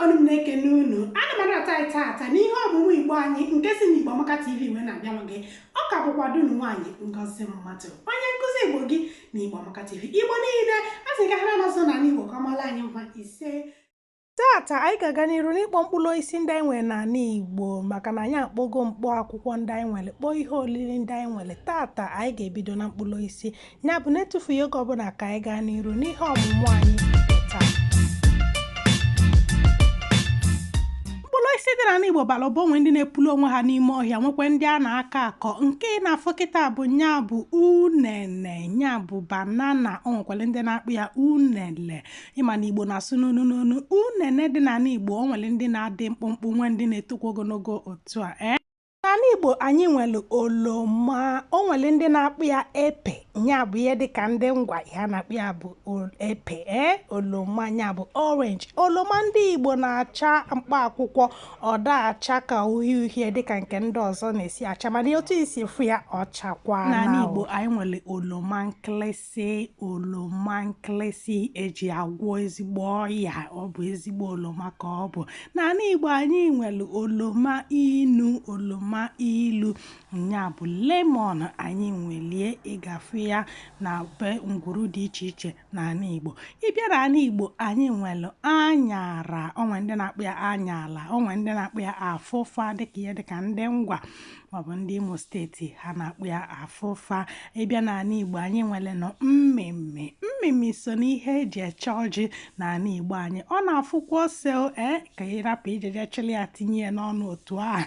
Ọnụ m na-ekene unu. Ana m anabata anyị taata n'ihe ọmụmụ Igbo anyị nke si n'Igbo Amaka TV wee na-abịalụ gị. Ọ ka bụkwa dunu nwaanyị Ngozi Mmadụ, onye nkụzi Igbo gị na Igbo Amaka TV. Igbo niile, a sị ka ha na-anọzọ n'ala Igbo ka ọ mara anyị mma. Ise. Taata anyị ga-aga n'iru n'ịkpọ mkpụrụ osisi ndị anyị nwere n'ala Igbo, maka na anyị akpọgo mkpọ akwụkwọ ndị anyị nwere, kpọọ ihe oriri ndị anyị nwere. Taata anyị ga-ebido na mkpụrụ osisi, ya bụ na-etufughị oge ọbụla ka anyị gaa n'iru n'ihe ọmụmụ anyị nke taa. Mkpụrụ osisi dị n'ala Igbo bara ụba. Onwe ndị na-epulu onwe ha n'ime ọhịa, nwekwa ndị a na-akọ akọ. Nke ị na-afụ kịta bụ nya bụ unene, nya bụ banana. O nwekwara ndị na-akpọ ya unele. Ịma na Igbo na-asụ n'onu n'onu. Unene dị n'ala Igbo, o nwere ndị na-adị mkpụmkpụ, nwee ndị na-etokwa ogologo otu a. Ee, n'ala Igbo anyị nwere oloma. O nwere ndị na-akpọ ya epe, nya bụ ihe dịka ndị Ngwa, ihe a na-akpọ ya bụ epe. Ee, oloma nya bụ orange. Oloma ndị Igbo na-acha mkpa akwụkwọ, ọ da-acha ka uhie uhie dịka nke ndị ọzọ na-esi acha, mana otu isi fụ ya, ọ chakwa. N'ala Igbo anyị nwere oloma nkịlịsị. Oloma nkịlịsị eji agwọ ezigbo ọya, ọ bụ ezigbo oloma ka ọ bụ. N'ala Igbo anyị nwere oloma inu. Oloma ilu nya bụ lemon. Anyị nwelie, ịgafe ya na be ngwuru dị iche iche n'ala Igbo. Ịbịa n'ala Igbo, anyị nwere anyara. Onwe ndị na-akpọ ya anyala, onwe ndị na-akpọ ya afụfa, dịka ihe dịka ndị Ngwa maọbụ ndị Imo Steeti, ha na-akpọ ya afụfa. Ịbịa n'ala Igbo, anyị nwere nọ mmịmị. Mmịmị so n'ihe eji eche ọjị n'ala Igbo anyị. Ọ na-afụkwa ose. Ee, ka ị rapụ ijeje chịrị ya tinye ya n'ọnụ otu a.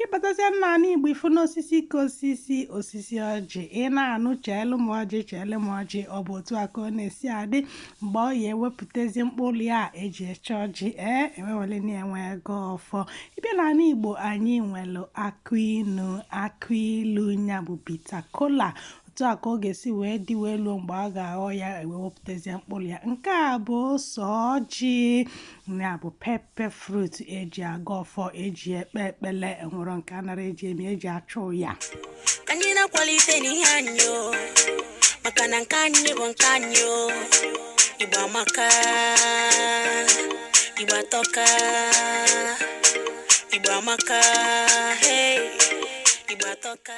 Ịbatazịa n'ala Igbo, ifu n'osisi ka osisi osisi ọjị, ị na-anụ "Cheelu m ọjị, cheelu m ọjị." Ọ bụ otu a ka ọ na-esi adị mgbe ọ ya ewepụtazi mkpụrụ ya eji eche ọjị. Ee, ewewele na enwe ego ọfọ. Ịbịa n'ala Igbo, anyị nwere akụ inu. Akụ ilu ya bụ bitter kola. Otu a ka ọ ga-esi wee dị wee luo mgbe a ga-aghọ ya, ewepụtazie mkpụrụ ya. Nke a bụ ose ọjị, ya bụ pepper fruit eji aga ọfọ, eji ekpe ekpele. Enwere nke anara eji eme, eji achụ ya. Ka anyị na-akwalite n'ihe anyị o, maka na nke anyị bụ nke anyị o. Igbo amaka, Igbo atọka, Igbo amaka, hey, Igbo atọka.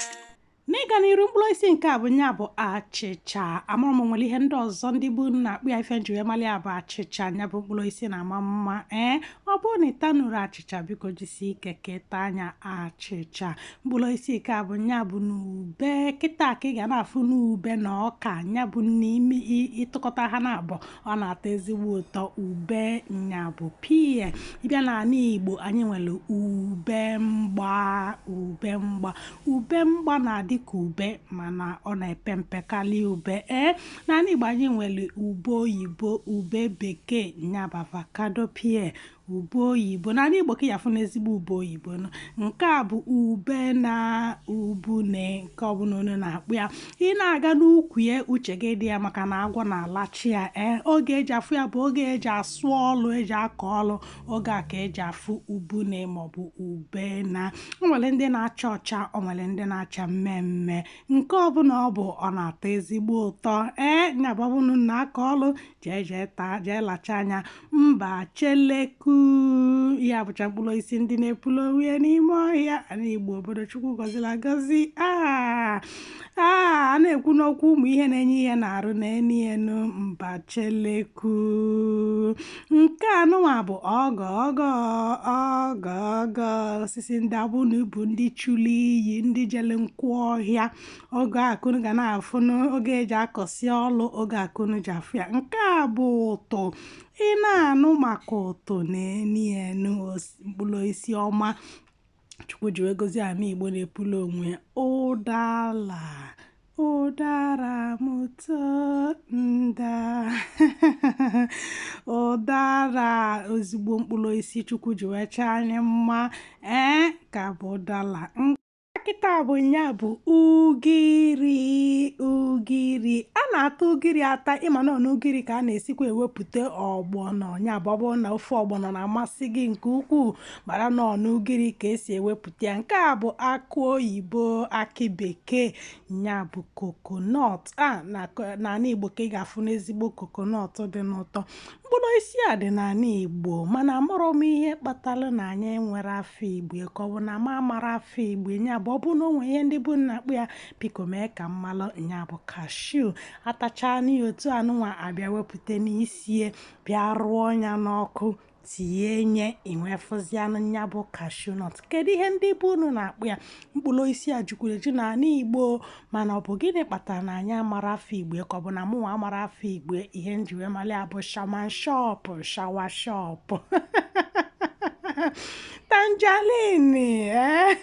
N'ịga n'iru, mkpụrụ osisi nke a bụ nya bụ achịcha. Amara m nwere ihe ndị ọzọ ndị bụ na-akpụ ya. Ife nji wee mali ya bụ achịcha. Nya bụ mkpụrụ osisi na-ama mma. Ee, ọ bụrụ na ị tanụrụ achịcha, biko jisie ike ka ịta anya achịcha. Mkpụrụ osisi nke a bụ nya bụ n'ube. Kịta ka ị ga na-afụ n'ube na ọka, nya bụ n'ime ịtụkọta ha na abụọ, ọ na-atọ ezigbo ụtọ. Ube nya bụ pear. Ịbịa n'ala Igbo, anyị nwere ube mgba. Ube mgba, ube mgba na-adị ka ube, mana ọ na-epe mpe karịa ube. Ee, n'ala Igbo anyị nwere ube oyibo, ube bekee, nya bụ avocado pear. Ube oyibo n'ala Igbo ka ya afụ n'ezigbo ube oyibo. Nke a bụ ube na ubune, nke ọbụla unu na-akpụ ya. Ị na-aga n'ukwu ya, uche gị dị ya, maka na agwọ na-alachi ya. Ee, oge eji afụ ya bụ oge eji asụ ọlụ, eji akọ ọlụ. Oge a ka eji afụ ubune maọbụ ube. Na o nwere ndị na-acha ọcha, o nwere ndị na-acha mmemme. Nke ọbụla ọ bụ, ọ na-atọ ezigbo ụtọ. Ee, nya bụ ọbụla na-akọ ọlụ, jee jee taa, jee lacha anya mba cheleku. Ya bụcha mkpụrụ osisi ndị na-epulu onwe ya n'ime ọhịa. Ala Igbo, obodo Chukwu gọziri agọzi. A na-ekwu n'okwu ụmụ ihe na-enye ihe na-arụ na-eni enu mba cheleku. Nke anụnwa bụ ọgọ ọgọ ọgọ ọgọ osisi ndị abụ na bụ ndị chụrụ iyi, ndị jele nkwụ ọhịa. Oge akụnụ ga na-afụ n'oge eji akọsi ọlụ, oge akụnụ ji afụ ya. Nke a bụ ụtụ. Ị na-anụ maka ụtụ na-eni enu mkpụrụ osisi ọma Chukwu ji wee gozie ala Igbo na-epulu onwe ya. Ụdala, ụdara mụtọ nda, ụdara, ezigbo mkpụrụ osisi Chukwu ji wee chọọ anyị mma. Ee, ka bụ ụdala. Kịta bụ nya bụ ugiri. Ugiri a na-ata ugiri ata, ịma na n'ugiri ka a na-esikwa ewepụta ọgbọnọ. Nya bụ ọ bụrụ na ofe ọgbọnọ na-amasị gị nke ukwuu, mara na ọ n'ugiri ka esi ewepụta ya. Nke a bụ akụ oyibo, akị bekee, nya bụ coconut. A n'ala Igbo ka ị ga-afụ n'ezigbo coconut dị n'ụtọ. Mkpụrụ osisi a dị n'ala Igbo, mana amarọ m ihe kpatara na anyị enwere afọ Igbo, ka ọ bụ na ma amara afọ Igbo. Nya bụ ọ bụrụ na o nwee ihe ndị bụ nna akpụ ya, biko mee ka m malụ. Nya bụ cashew atacha n'ihi otu anụnwa abịa wepụta n'isie, bịa rụọ ya n'ọkụ, tinye nye inwefụzianụ nya bụ cashew nut. Kedu ihe ndị bụ unu na-akpụ ya? Mkpụrụ osisi a jukwuru eju n'ala Igbo, mana ọ bụ gịnị kpatara na anyị amara afọ Igbo, ka ọ bụ na mụnwa amara afọ Igbo? Ihe nji wee mali ya bụ shaman shop, shawa shop, tangerine. Ee,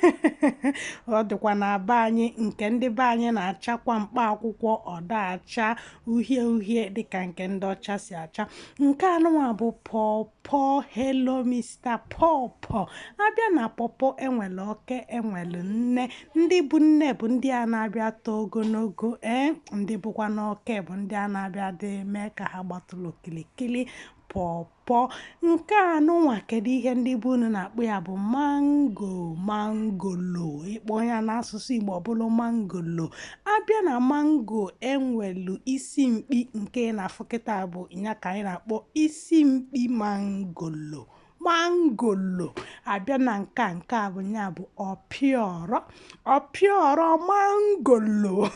ọ dịkwa na be anyị. Nke ndị be anyị na-achakwa mkpa akwụkwọ, ọ da-acha uhie uhie dịka nke ndị ọcha si acha. Nke anụnwa bụ pawpaw. Hello, Mr. Pawpaw. Abịa na pawpaw, enwere oke, enwere nne. Ndị bụ nne bụ ndị a na-abịa too ogologo. Ee, ndị bụkwa n'oke bụ ndị a na-abịa dị mee ka ha gbatụrụ okilikili. Pawpaw nke anụnwa, kedu ihe ndị bụ unu na-akpụ ya? Bụ mango, mangolo. Ịkpọ ya n'asụsụ Igbo, ọ bụrụ mangolo. Abịa na mango, enwelu isi mkpi. Nke na-afụ kịta bụ ya ka anyị na-akpọ isi mkpi mangolo, mangolo. Abịa na nke a, nke a bụ ya bụ ọpịọrọ, ọpịọrọ mangolo.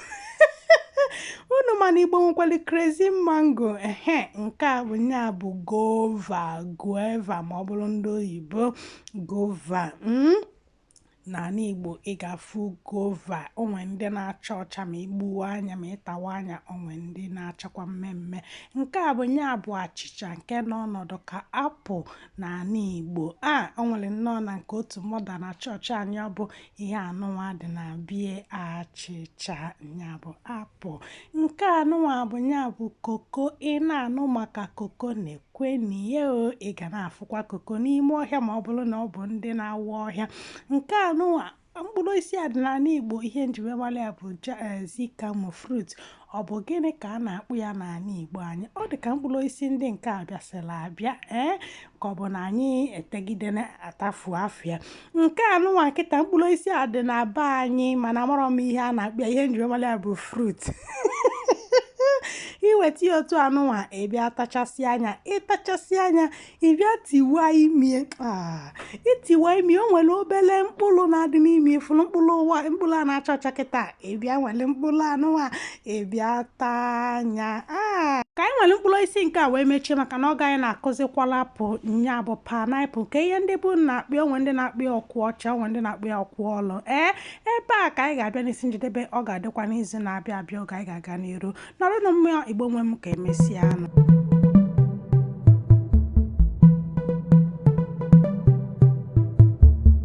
Unu mana Igbo nwekwara crazy mango. Ehe, nke a bụ ya bụ guava, guava ma ọ bụrụ ndị oyibo, guava. N'ala Igbo ị ga-afụ guava. Onwe ndị na-acha ọcha ma igbuwa anya, ma ịtawa anya. Onwe ndị na-achakwa mmemme. Nke a bụ ya bụ achịcha nke nọ ọnọdụ ka apple n'ala Igbo. A o nwere nnọọ na nke otu mọda na chọọchị anyị. Ọ bụ ihe anụnwa dị na bie achịcha ya bụ apple. Nke anụnwa bụ ya bụ koko. Ị na-anụ maka koko, na-ekwe o, ị ga na-afụkwa koko n'ime ọhịa, ma ọ bụrụ na ọ bụ ndị na-awa ọhịa. Nke anụnwa, mkpụrụ osisi a dị n'ala Igbo. Ihe njirimara ya bụ zikamo fruit. Ọ bụ gịnị ka a na-akpụ ya n'ala Igbo anyị? Ọ dị ka mkpụrụ osisi ndị nke a bịasịrị abịa, ee, ka ọ bụ na anyị etegide atafu afịa. Nke anụnwa kịta, mkpụrụ osisi a dị na be anyị, mana amarọ m ihe a na-akpụ ya. Ihe njirimara ya bụ fruit. Iweta ya otu anụnwa, ị bịa tachasị anya, ịtachasị anya, ị bịa tiwa imie. Itiwa imi, o nwere obele mkpụrụ na-adị n'ime. Ifuru mkpụrụ ụwa, mkpụrụ a na-acha ọcha kịta, ị bịa nwere mkpụrụ anụnwa, ị bịa taa anya. Ka anyị nwere mkpụrụ osisi nke a wee mechie, maka na ọ gaghị na-akụzikwala apụ. Nya bụ pineapple. Ka ihe ndị bụ na-akpị, onwe ndị na-akpị ọkwụ ọcha, onwe ndị na-akpị ọkwụ ọlụ. Ee, ebe a ka anyị ga-abịa n'isi njedebe. Ọ ga-adịkwa n'izu na-abịa abịa, oge anyị ga-aga n'iru. Nọrụnụ mmụọ Igbo nwe m. Ka emesịa anụ.